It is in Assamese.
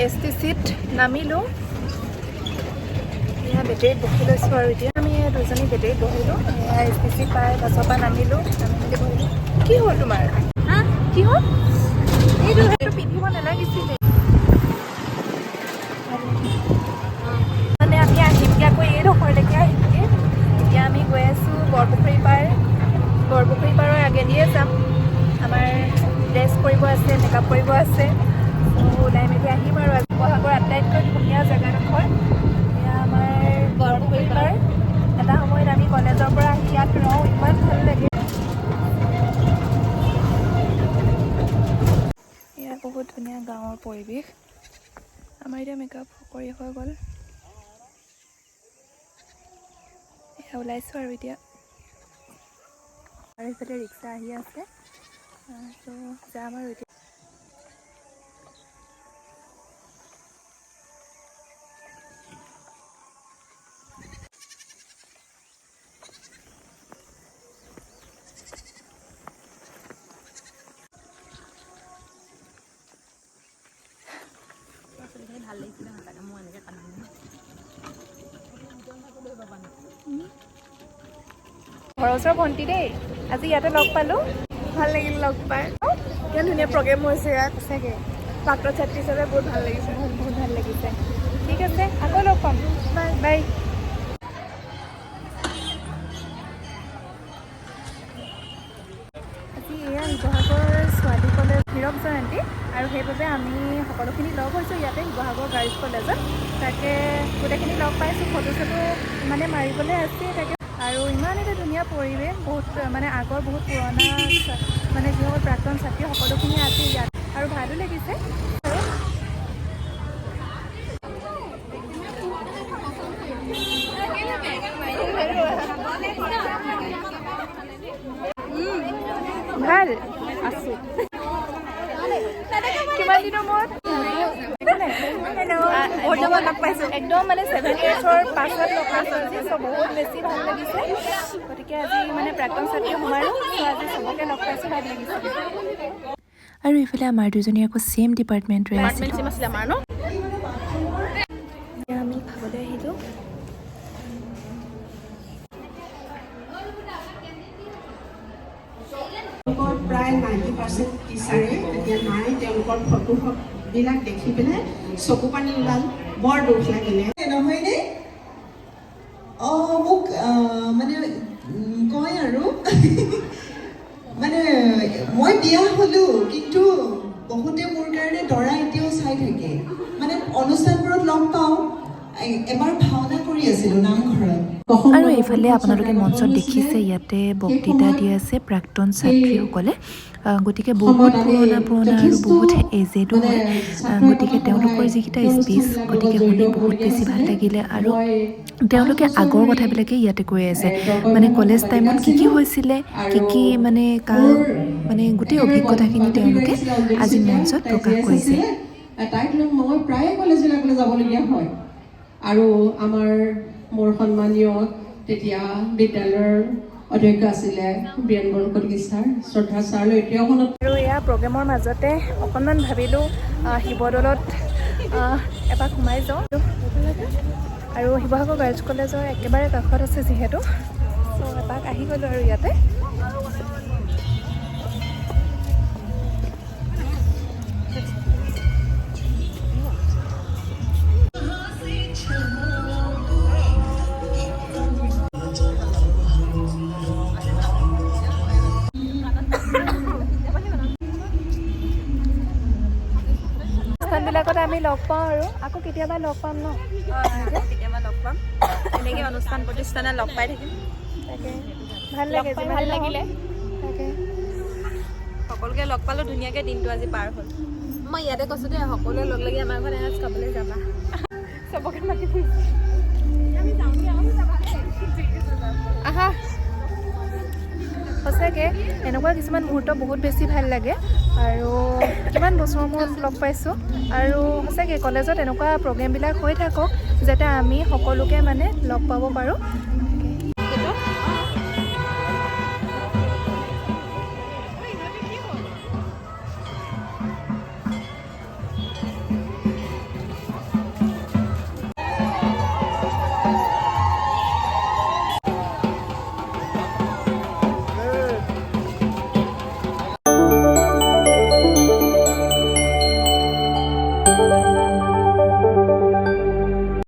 এছটিচিত নামিলোঁ। এয়া বেটেৰীত বহি লৈছোঁ আৰু এতিয়া আমি দুজনী বেটেৰীত বহিলোঁ। এয়া এছটিচি পাই বাছৰ পৰা নামিলোঁ, নামি মেলি বহিলোঁ। কি হ'ল তোমাৰ? কি হ'ল? এইটো সেইটো পিন্ধিব নালাগিছিলে। মানে আমি আহিমগৈ আকৌ এইডোখৰলৈকে আহিমগৈ। এতিয়া আমি গৈ আছোঁ বৰপুখুৰী পাৰ। বৰপুখুৰী পাৰৰ আগেদিয়ে যাম। আমাৰ ড্ৰেছ কৰিব আছে, মেকআপ কৰিব আছে। চ' ওলাই মেলি আহিম আৰু আজি শিৱসাগৰ আটাইতকৈ ধুনীয়া জেগাডোখৰ এয়া আমাৰ বৰপুখুৰী পাৰ। এটা সময়ত আমি কলেজৰ পৰা আহি ইয়াত ৰওঁ, ইমান ভাল লাগে। এয়া বহুত ধুনীয়া গাঁৱৰ পৰিৱেশ। আমাৰ এতিয়া মেকআপ কৰি হৈ গ'ল। এয়া ওলাইছোঁ আৰু এতিয়া আৰু এইফালে ৰিক্সা আহি আছে। ত' যাম আৰু এতিয়া। ভাল লাগিছিলে সঁচাকৈ, মই এনেকৈ কান্দিম। ঘৰৰ ওচৰৰ ভণ্টি দেই, আজি ইয়াতে লগ পালোঁ। ভাল লাগিল লগ পাই। ইমান ধুনীয়া প্ৰগ্ৰেম হৈছে ইয়াত। সঁচাকৈ। ছাত্ৰ ছাত্ৰী হিচাপে বহুত ভাল লাগিছে। বহুত বহুত ভাল লাগিছে। ঠিক আছে, আকৌ লগ পাম, বাই বাই। আজি এয়া শিৱসাগৰ ছোৱালী কলেজ হীৰক জয়ন্তী আৰু সেইবাবে আমি সকলোখিনি লগ হৈছোঁ ইয়াতে শিৱসাগৰ গাৰ্লছ কলেজত। তাকে গোটেইখিনি লগ পাইছোঁ, ফটো চটো মানে মাৰিবলৈ আছে তাকে। আৰু ইমান এটা ধুনীয়া পৰিৱেশ, বহুত মানে আগৰ বহুত পুৰণা মানে যিসকল প্ৰাক্তন ছাত্ৰী সকলোখিনি আছে ইয়াত আৰু ভালো লাগিছে। আৰু ভাল আছোঁ। কিমান দিনৰ মূৰত? বহুত দিনৰ লগ পাইছোঁ। একদম মানে 7 ইয়াৰ্ছৰ পাছত লগ পাইছোঁ আজি। চ' বহুত বেছি ভাল লাগিছে। গতিকে আজি মানে প্ৰাক্তন ছাত্ৰী সমাৰোহ, চ' আজি চবকে লগ পাইছোঁ, ভাল লাগিছে। আৰু এইফালে আমাৰ দুজনী আকৌ ছেইম ডিপাৰ্টমেণ্টৰে আছিল। চেম আছিলে আমাৰ ন? এতিয়া আমি খাবলৈ আহিলোঁ। তেওঁলোকৰ প্ৰায় 90% টিচাৰে এতিয়া নাই। তেওঁলোকৰ ফটোবিলাক দেখি পেলাই চকু পানী ওলাল, বৰ দুখ লাগিলে। নহয়নে? অঁ, মোক মানে কয় আৰু মানে মই বিয়া হ'লো, কিন্তু বহুতে মোৰ কাৰণে দৰা এতিয়াও চাই থাকে। মানে অনুষ্ঠানবোৰত লগ পাওঁ। এবাৰ ভাওনা কৰি আছিলোঁ নামঘৰত। আৰু এইফালে আপোনালোকে মঞ্চত দেখিছে, ইয়াতে বক্তৃতা দি আছে প্ৰাক্তন ছাত্ৰীসকলে। গতিকে বহুত পুৰণা পুৰণা আৰু বহুত এজেডো হয়। গতিকে তেওঁলোকৰ যিকেইটা স্পীচ, গতিকে শুনি বহুত বেছি ভাল লাগিলে। আৰু তেওঁলোকে আগৰ কথাবিলাকেই ইয়াতে কৈ আছে, মানে কলেজ টাইমত কি কি হৈছিলে, কি কি মানে কাৰ মানে গোটেই অভিজ্ঞতাখিনি তেওঁলোকে আজি মঞ্চত প্ৰকাশ কৰিছে। তাইক লৈ মই প্ৰায়ে কলেজবিলাকলৈ যাবলগীয়া হয়। আৰু আমাৰ মোৰ সন্মানীয় তেতিয়া বিদ্যালয়ৰ অধ্যক্ষ আছিলে বীৰেণ বৰকটকী ছাৰ, শ্ৰদ্ধা ছাৰলৈ এতিয়াও মনত আৰু এয়া প্ৰগ্ৰেমৰ মাজতে অকণমান ভাবিলোঁ শিৱদৌলত এপাক সোমাই যাওঁ। আৰু শিৱসাগৰ গাৰ্লছ কলেজৰ একেবাৰে কাষত আছে যিহেতু, চ' এপাক আহি গ'লোঁ আৰু ইয়াতে। অনুষ্ঠানবিলাকত আমি লগ পাওঁ আৰু আকৌ কেতিয়াবা লগ পাম ন? কেতিয়াবা লগ পাম, এনেকৈ অনুষ্ঠান প্ৰতিষ্ঠানে লগ পাই থাকিম। তাকে, ভাল লাগে। লগ পাই যিমানে ভাল নহওক। লাগিলে। তাকে। সকলোকে লগ পালোঁ, ধুনীয়াকৈ দিনটো আজি পাৰ হ'ল। মই ইয়াতে কৈছোঁ দেই, সকলোৱে লগ লাগি আমাৰ ঘৰত এসাঁজ খাবলৈ যাবা। চবকে মাতি ফুৰিছে। আহা। সঁচাকৈ এনেকুৱা কিছুমান মুহূৰ্ত বহুত বেছি ভাল লাগে। আৰু কিমান বছৰৰ মূৰত লগ পাইছোঁ। আৰু সঁচাকৈ কলেজত এনেকুৱা প্ৰগ্ৰেমবিলাক হৈ থাকক, যাতে আমি সকলোকে মানে লগ পাব পাৰোঁ।